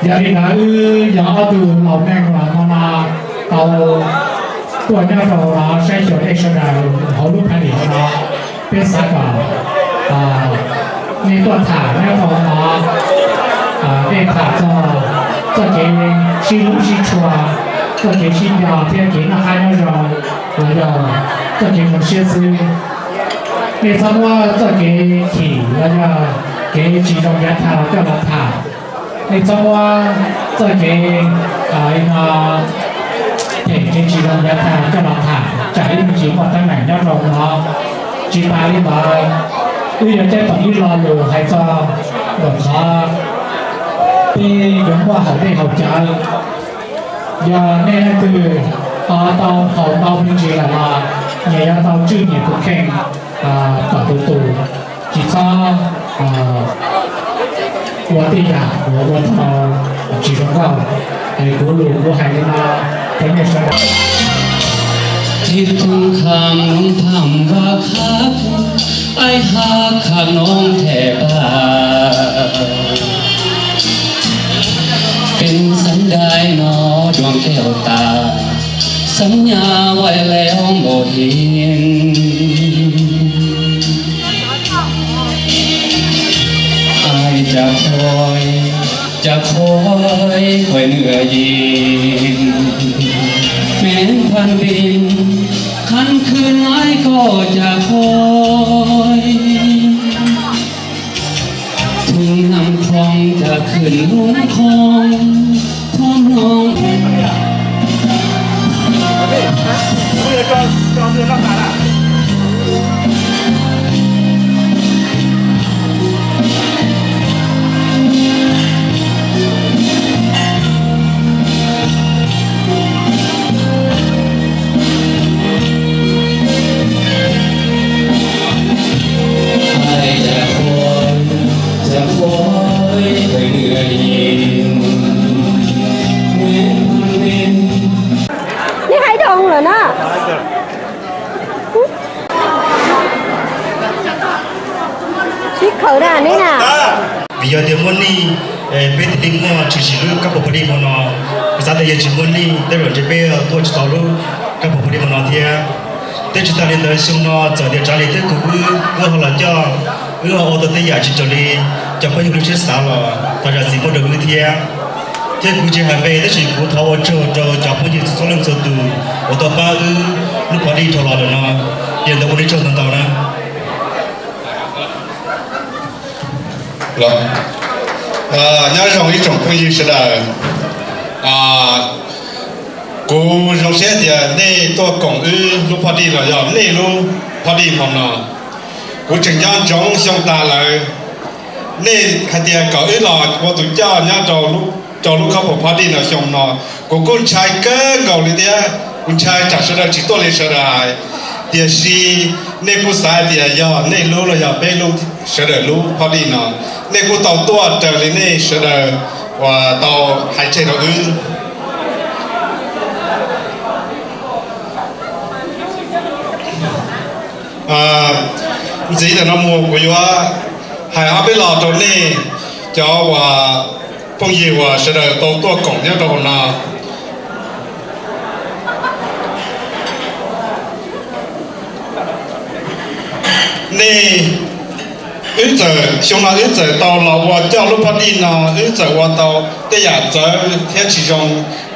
Yog li ntawd wb yog ob tug laus neeg los hmo no tau tuaj nyob rau no saib xyuas nej sawv daws hauv lub phav lim no, peb xav kom nej tuaj tham nyob rau no, nej tham txog txoj kev sib hlub sib tshua, txoj kev sib nco thiab kev noj qab nyob zoo, los yog txoj kev zoo siab xwb. Nej txhob muab txoj kev chim los yog kev tsis zoo yav tag coj los tham. Nej txhob muab txoj kev no them kev tsis zoo yav tag coj los tham, tsam ib me ntsis muaj teeb meem nyob rau no. Tsis tas li ntawd, wb yuav ceeb toom ib lo lus hais txog ntawm qhov peb yuav muaj haum dej haus cawv. Yog nej leej twg tau haus ntau me ntsis lawm los nyias yuav tau tswj nyias tus kheej kom tus tus, tsis txhob ua tej yam uas ua tau tsis zoo nkauj. Es kuv lus kuv hais li no rau nej sawv daws. Ib tug kham noog tham vaj khab, aib hab kham noog them pab. Peb xeeb dai no dua nkauj tas, xeeb nyab vais leb npaum hi. Aib, cas qhuaib, cas qhuaib, qhuaib nwj yim, me phan pin, khab khwb aib koj cas qhuaib. Thoob nam qhoo cas khwb lub qhoo, thoob no. Nej hais zoo lawm na. Sib khawm na neb na. Vim yog tias muaj nij, peb thiaj li muaj tshwm sim lub kab pos pha dij hmo no. Kuv xav tias yog tsis muaj nij tej zaum ntshe peb tuaj tsis tau lub kab pos pha dij hmo no thiab. Thiab tsis tas li ntawd xyoo no txawm tias tsav li twb kub wb, wb ho los coj, wb ho ua tau tej yam tsis raws li cov phooj ywg lub siab xav los thov zam txim pub rau wb thiab. Thiab kuv tsis hais npe tab sis kuv thov ua tsaug rau cov phooj ywg txhua leej txhua tus uas tau pab wb lub pha dij dhau los lawm no. Yog li ntawd ua nej tsaug ntau ntau na. Nyob zoo ib tsoom phooj ywg sawv daws. Kuv zoo siab tias nej tuaj koom wb lub pha dij los yog nej lub pha dij hmo no. Kuv tseem nco ntsoov xyoo tas lawm, nej hais tias kom wb los ua tus coj nyob rau lub kab pos pha dij no xyoo no. Kuv kuj ntshai kawg nkaus li thiab, kuv ntshai tsam sawv daws tsis tuaj li sawv daws hais. Tiam sis nej kuj xav hais tias yog nej lub los yog peb lub, sawv daws lub pha dij no, nej kuj tau tuaj raws li nej sawv daws uas tau hais tseg rau wb. Ntxiv ntawm no mus kuv yuav hais ob peb lo rau nej cov uas phooj ywg uas sawv daws tau tuaj koom nyob rau hauv no. Nej, wb txawm, xyoo no wb txawm tau los ua coj lub pha dij no, wb txawm ua tau tej yam txawv thiab tsis zoo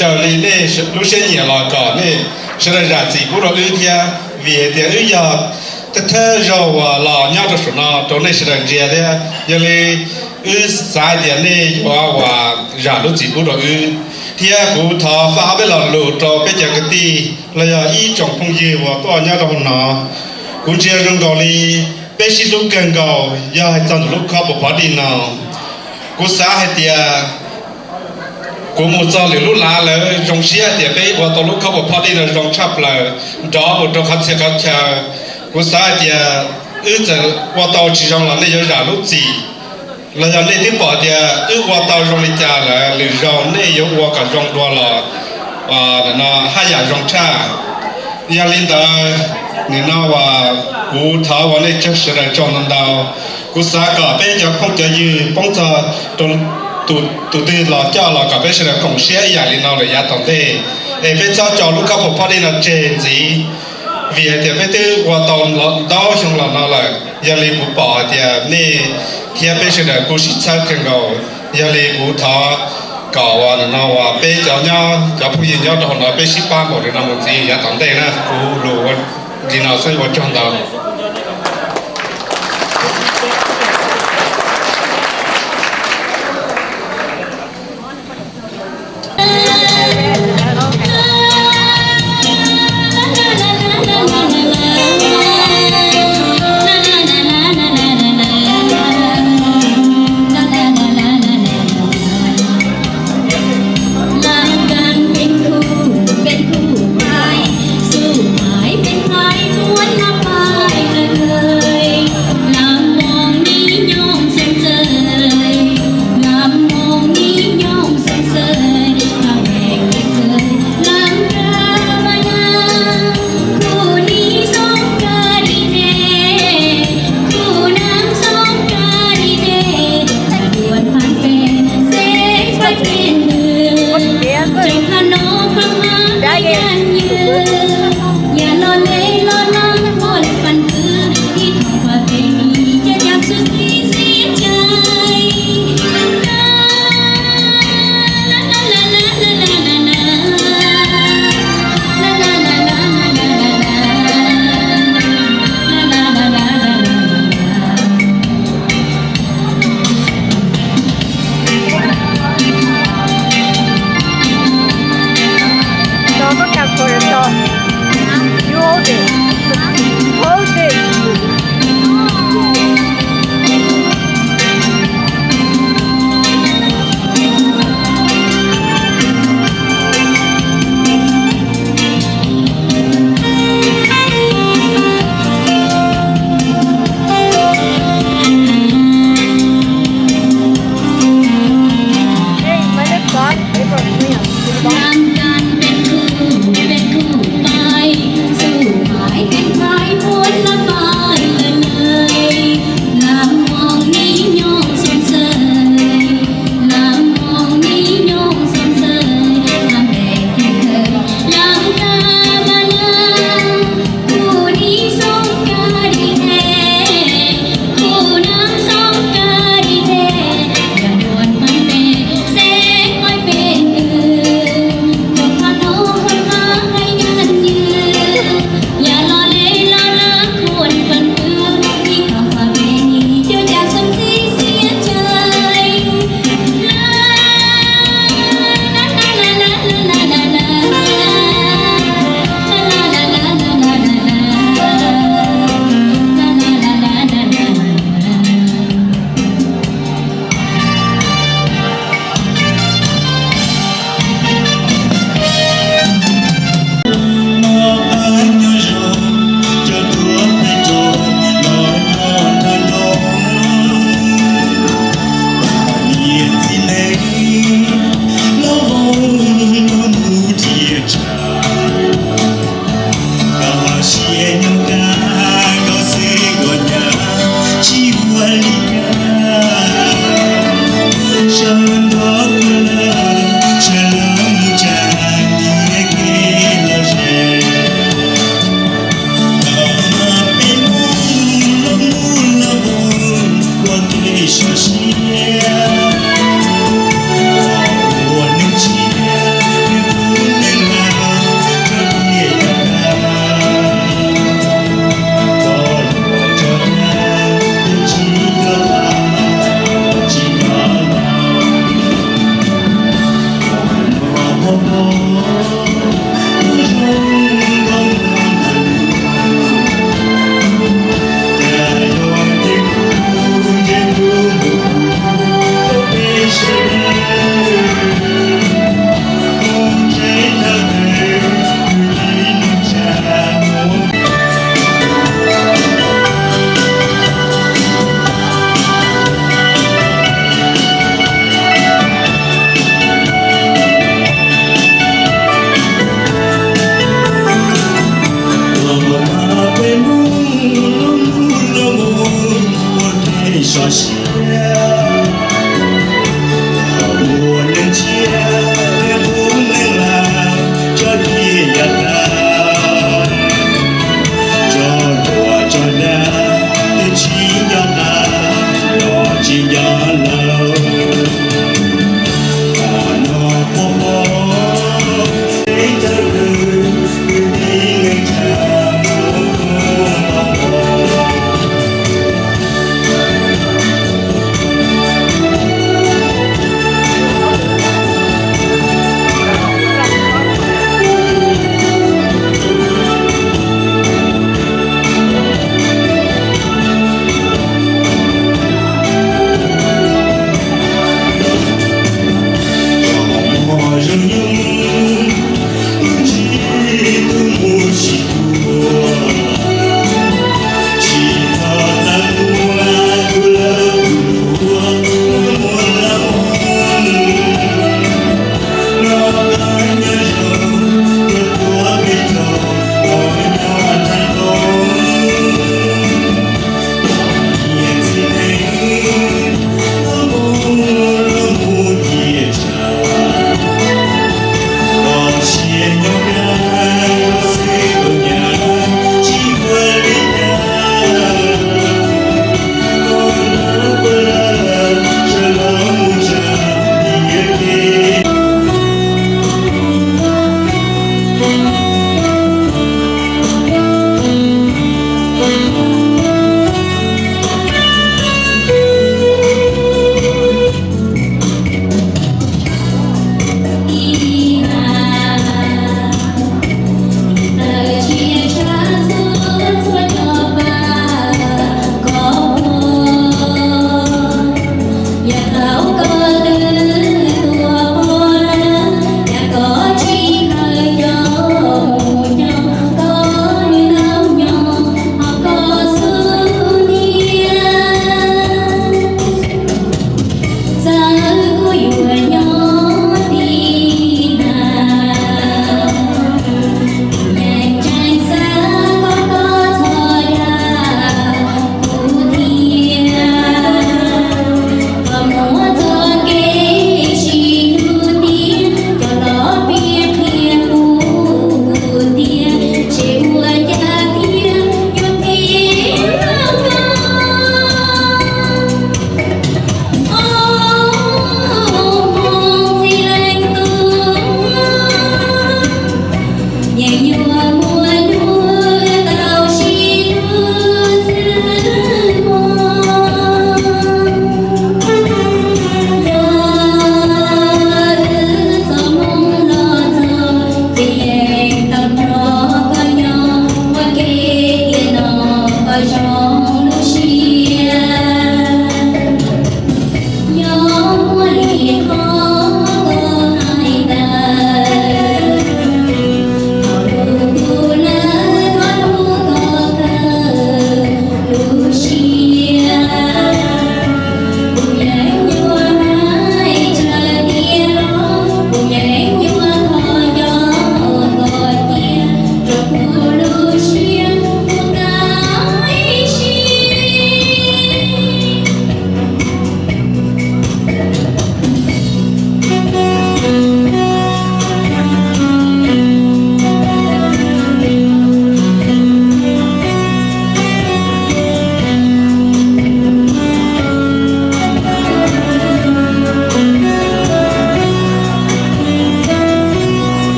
raws li nej lub siab nyiam los kom nej sawv daws zam txim pub rau wb thiab, vim hais tias wb yog thawj zaug uas los nyob rau saum no rau nej sawv daws ntsia thiab. Yog li wb xav hais tias nej yuav uas zam lub txim pub rau wb, thiab kuv thov faj ob peb lo lus rau peb cov kwv tij los yog ib tsoom phooj ywg uas tuaj nyob rau hauv no. Kuv ntsia zoo nkaus li peb sib hlub kawg nkaus yog hais txog ntawm lub kab pos pha dij no. Kuv xav hais tias kuv mus txog lwm lub lav lawv zoo siab hais tias peb ua tau lub kab pos pha dij no zoo tshaj plaws nrov mus rau qhov txhia qhov chaw. Kuv xav hais tias wb txawm ua tau tsis zoo los nej yuav zam lub txim, los yog nej twb pom tias wb ua tau zoo li cas lawm lwm zaus nej yuav ua kom zoo dua los no haj yam zoo tshaj. Yog li ntawd, nim no uas kuv thov ua nej sawv daws tsaug ntau ntau. Kuv xav kom peb cov phooj cov ywg poob txog rau tus twg los coj los kom peb sawv daws koom siab ib yam li no lawm yav tom ntej, es peb txhob tso lub khaub phoom phob dej no tseg ntxiv, vim hais tias peb twb ua tau ntau xyoo los no lawm. Yog li kuv pom hais tias nej thiab peb sawv daws kuj sib txhawb kawg nkaus, yog li kuv thov kom uas no uas peb cov nyob, cov phooj ywg nyob rau hauv no peb sib pab npaum li no mus ntxiv yav tom ntej na. Kuv lus li no xwb, ua tsaug ntau.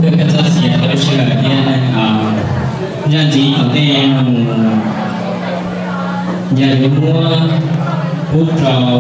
Peb txoj sia lub sij hawm thiab zaj ntxiv tom ntej mus, yog yuav muab pub rau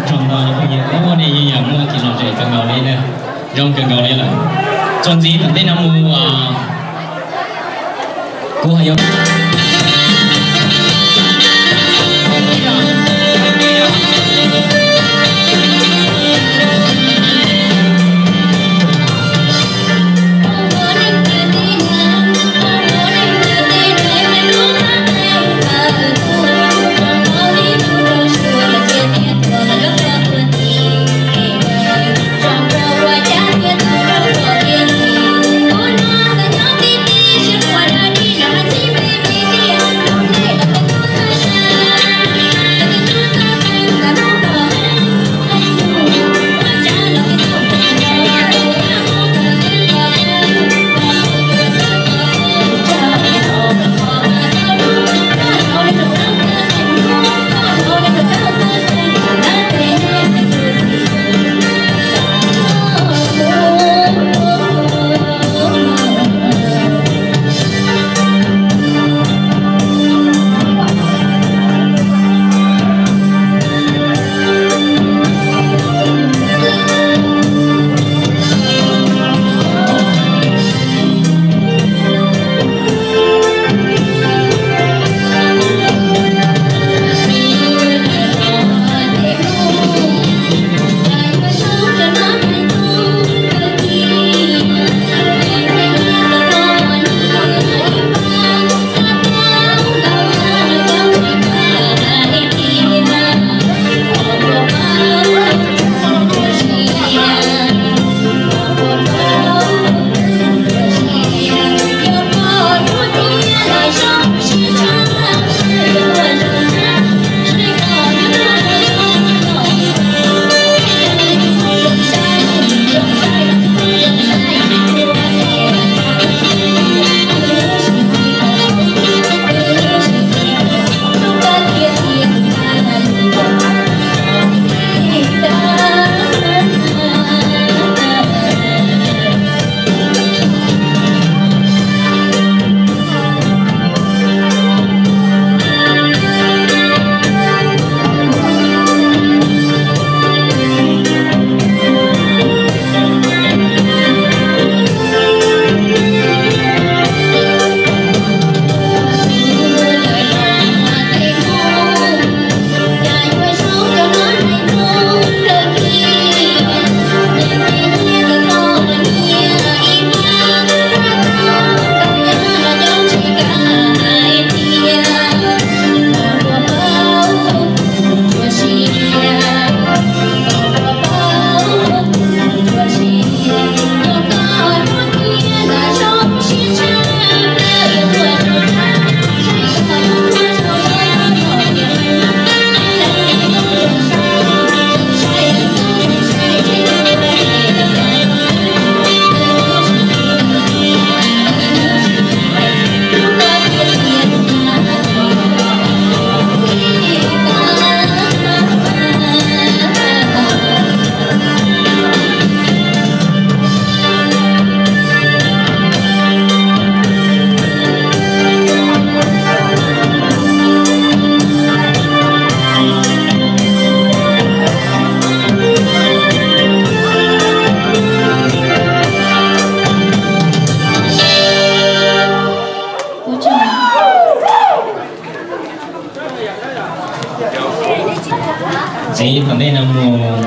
Tsoom no yog phooj ywg, nej yeej yog muaj kev lom zem kawg nkaus li na, zoo kawg nkaus li lawm. Txuas ntxiv tom ntej no mus, kuv hais yuav Txiv tom ntej no mus.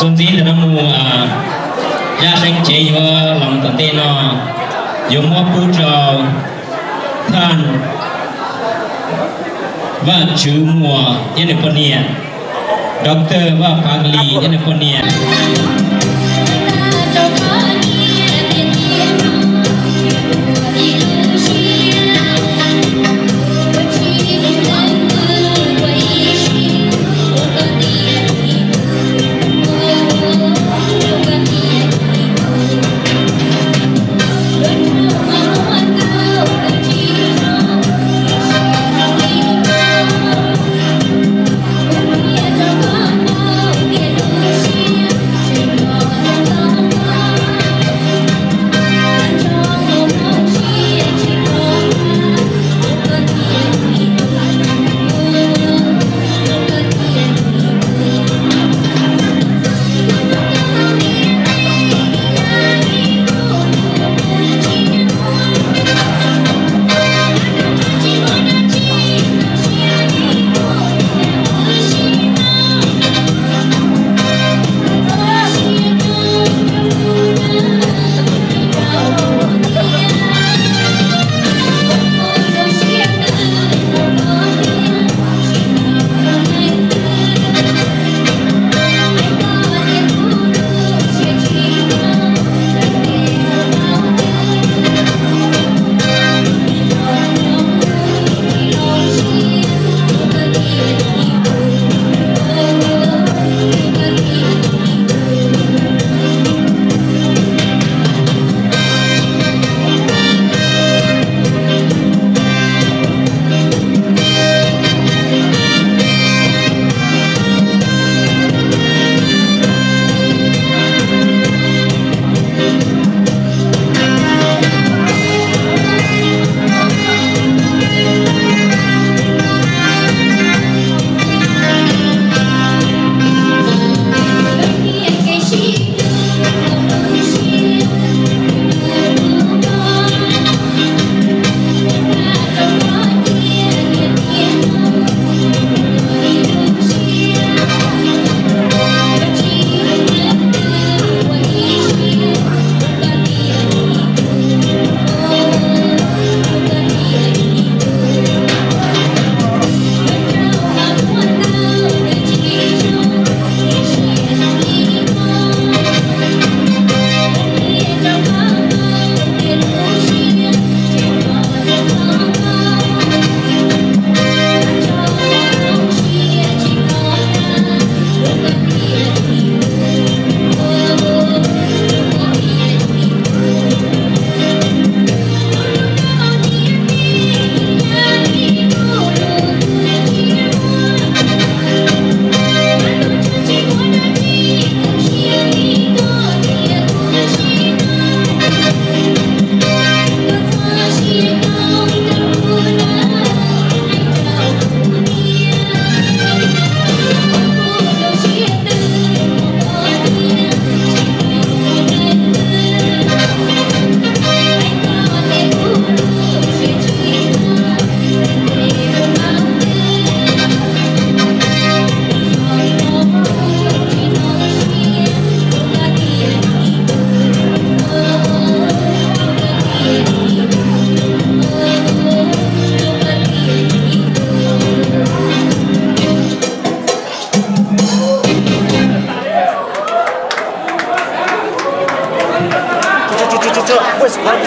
Txuas ntxiv ntawm no mus, zaj seev cev yuav los tom ntej no yuav muab pub rau thaj Vaj Tswv Muas thiab nws poj niam, Doctor Vaj Pav Lis thiab nws poj niam.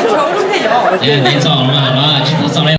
Ntev txog los mas tsis tau txog li.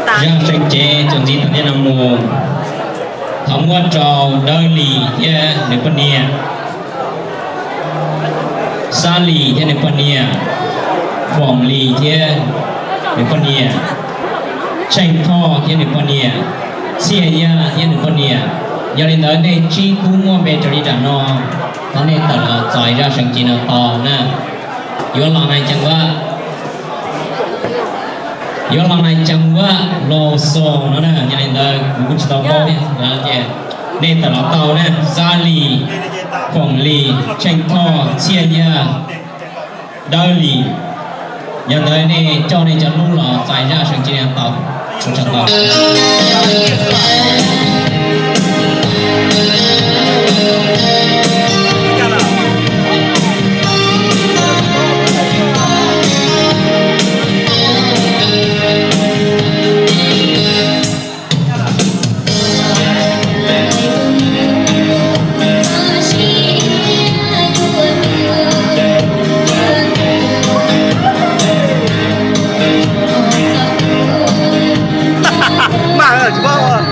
Zaj seev cev txuas ntxiv tom ntej no mus, thov muab rau Dawb Lis thiab nws poj niam, Xab Lis thiab nws poj niam, Foom Lis thiab nws poj niam, Tsheej Thoj thiab nws poj niam, Txhiaj Yaj thiab nws poj niam. Yog li ntawd nej tsib tug muaj npe raws li nram no, thov nej tawm los txais zaj seev cev no tau na. Yuav los nais Cees Vaj, yuav los nais Cees Vaj los xoos no na. Yog li ntawd kuv kuj tsis tau paub thiab, ces nej tawm los tau na. Xab Lis, Foom Lis, Tsheej Thoj, Txhiaj Yaj, Dawb Lis. Yog ntawd nej coj nej cov lub los txais zaj seev cev no tau. Ua tsaug ntau. Maj tsis paub.